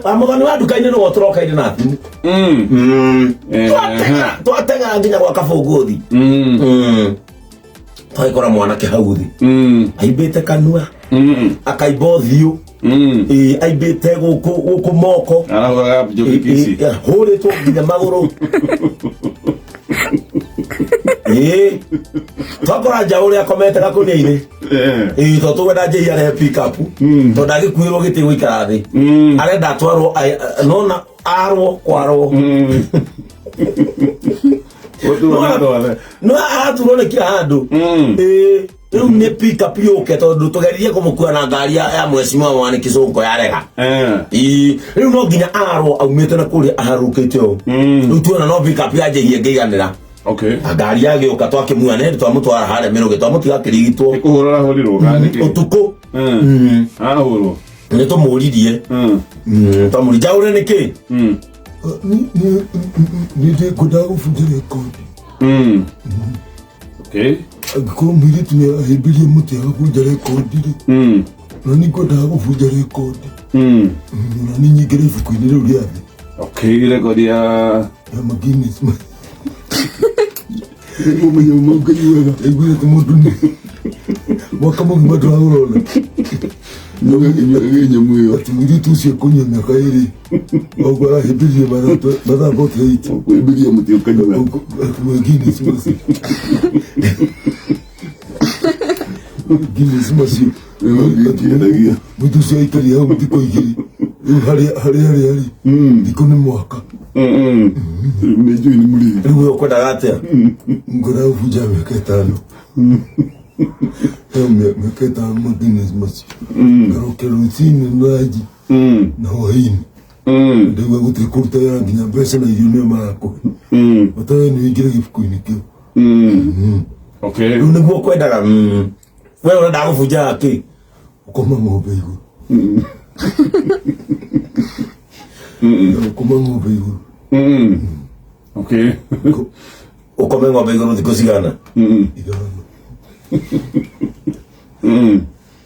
Wa mũthoni wa nduka-inĩ nĩwe tũrokaire na thimũ. Twateng'era nginya gwa kabũngũthi. Twagĩkora mwanake hau thĩ aimbĩte kanua, akaimba ũthiũ. Ĩĩ, aimbĩte gũkũ gũkũ moko. Arahũraga njoki kici. Ĩĩ, hũrĩtwo nginya magũrũ. Ĩĩ, twakora njaũ ũrĩa akomete gakũnia-inĩ. Ĩĩ, tondũ tũgwenda njĩi arehe pick up, tondũ ndangĩkuĩrwo gĩtĩ gũikara thĩ. Arenda atwarwo nona arwo kwarwo. No araturwo nĩ kila handũ. Ĩĩ, rĩu nĩ pick up yũke, tondũ tũgeririe kũmũkua na ngari ya mheshimiwa Mwanĩ Kĩcũnko yarega. Ĩĩ, rĩu no nginya arwo aumĩte na kũrĩa aharũkĩte ũũ. Rĩu tuona no pick up ya njĩi ĩngĩiganĩra. Na ngari yagĩũka, twakĩmua nĩ twamũtwara harĩa mĩrũgĩ, twamũtiga akĩrigitwo. Nĩ kũhũra arahũrirwo kana nĩkĩ? Ũtukũ. Arahũrwo. Nĩ tũmũririe. Twamũri njaũre nĩkĩ. Nĩ ndĩkwendaga gũbunja rekondi. Angĩkorwo mũirĩtu nĩ arahĩmbĩria mũtĩ agabunja rekondi rĩ, na nĩ ngwendaga gũbunja rekondi na nĩ nyingĩre ibuku-inĩ rĩu rĩa thĩ. Okay, rekondi ya ya Guinness. Ũmenye uma Ngai wega aiguire atĩ mũndũ nĩ mwaka mũgima ndũragũrona. Nyoga nyamũ ĩyo. Atĩ mũirĩtu ũcio ekũnyua mĩaka 2 ũguo arahĩmbĩria mathaa 48. Kũhĩmbĩria mũtĩ ũkanyua. Guinness macio, Guinness macio. Ngĩendagia. Mũirĩtu ũcio aikaria hau thikũ 2 rĩu harĩa harĩa harĩa arĩ thikũ nĩ mwaka. Nĩ njũĩ nĩ mũrĩi. Rĩu we ũkwendaga atĩa? Ngora gũbunja mĩaka 5. Ĩyo mĩaka 5 ma Guinness macio ngaroke rũcinĩ ranji na hwaĩ-inĩ. Ndaigua gũtirĩ kũruta wĩra nginya mbeca na irio nĩo marakũhe, bata we nĩ ũingĩre gĩbuku-inĩ kĩu. Rĩu nĩguo ũkwendaga. We ũrenda gũbunja kĩ? Gũkoma ng'ombe igũrũ. Gũkoma ng'ombe igũrũ. Ũkome ng'ombe igũrũ thikũ cigana? 5.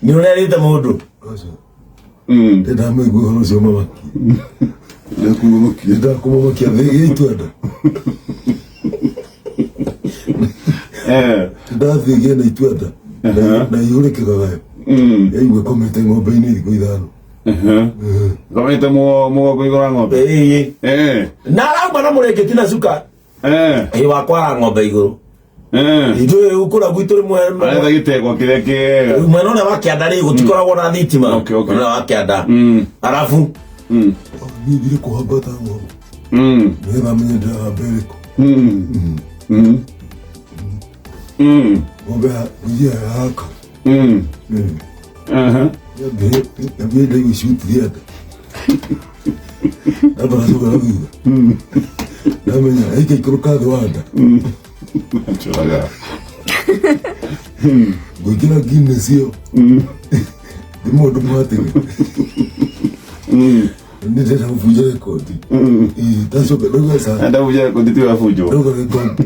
Nĩ ũrerĩte mũndũ? Aca. Ndĩndamaigua ũhoro ũcio mamakia. Ndakũmamakia. Ndakũmamakia thĩ gĩitwenda. Ndathiĩ na itwenda na ihũre kĩgagayo yaigua komete ng'ombe-inĩ thikũ 5. Ngomete mũgongo igũrũ wa ng'ombe. Ĩĩ. Na arauma na mũrĩngĩti na cuka. Ĩ wakwara ng'ombe igũrũ. Ithuĩ rĩu kũrĩa gwitũ rĩmwe Aretha gĩtegwa kĩrĩa kĩega. Rĩu mwena ũrĩa wa kĩanda rĩ gũtikoragwo na thitima. Okay. Mwena ũrĩa wa kĩanda. Arabu Niĩ thire kũhambata ng'ombe nĩgetha menye ndĩrahamba ĩrĩkũ. Ng'ombe ya yaka. Yambie ndaigua icutirie nda ndamba ndacoka na thutha ndamenya ĩikaikũrũka thĩ wa nda. Njoraga. Ngũingĩra Guinness ĩyo nĩ mũndũ mwatĩre nĩ ndĩrenda gũbunja rekondi. Ĩĩ, ndacoka ndauga ca. Ndabunja rekondi tu yabunjwo. Ndauga rekondi,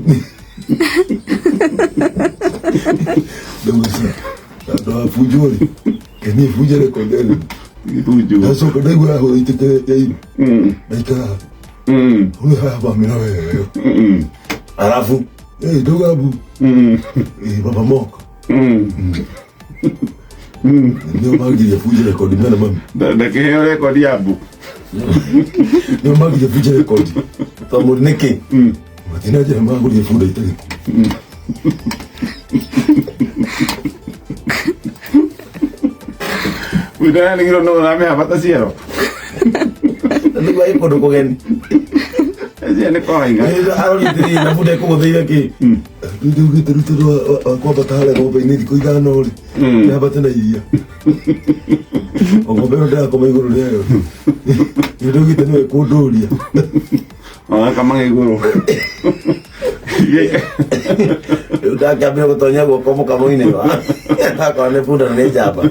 ndauga ca ndwabunjwo rĩ niĩ bunje rekondi ĩno. Ibunjwo. Ndacoka ndaigua yahũra itĩkĩrĩte iru ndaikara thĩ ũrĩa haha bamĩra wewe. Arabu Ĩĩ, ndauga mbu. Ĩĩ, baba moka nĩo mangiria bunje rekondi mena mami. Ndakĩheo rekondi ya mbu. Nĩo mangiria bunje rekondi. Tondũ nĩkĩ? Matina njĩra magũrire bunda itarĩ. Wĩndanĩgirwo no ũramĩhambata ciero. Nĩguo ĩ kũndũ kũgeni. Cia nĩ koinga. Arorithĩrĩria na bunda ĩkũgũthĩire kĩ? Rĩu ndaugĩte rĩu tondũ wa kwambata harĩa ng'ombe-inĩ thikũ 5 rĩ, nĩambate na iria o ng'ombe ĩno ndĩrakoma igũrũ rĩayo. Rĩu ndaugĩte nĩwe kũndũria. Agakamaga igũrũ. Rĩu ndakĩambire gũtonya guoko mũkamo-inĩ akorwo nĩ bunda na nĩ njamba.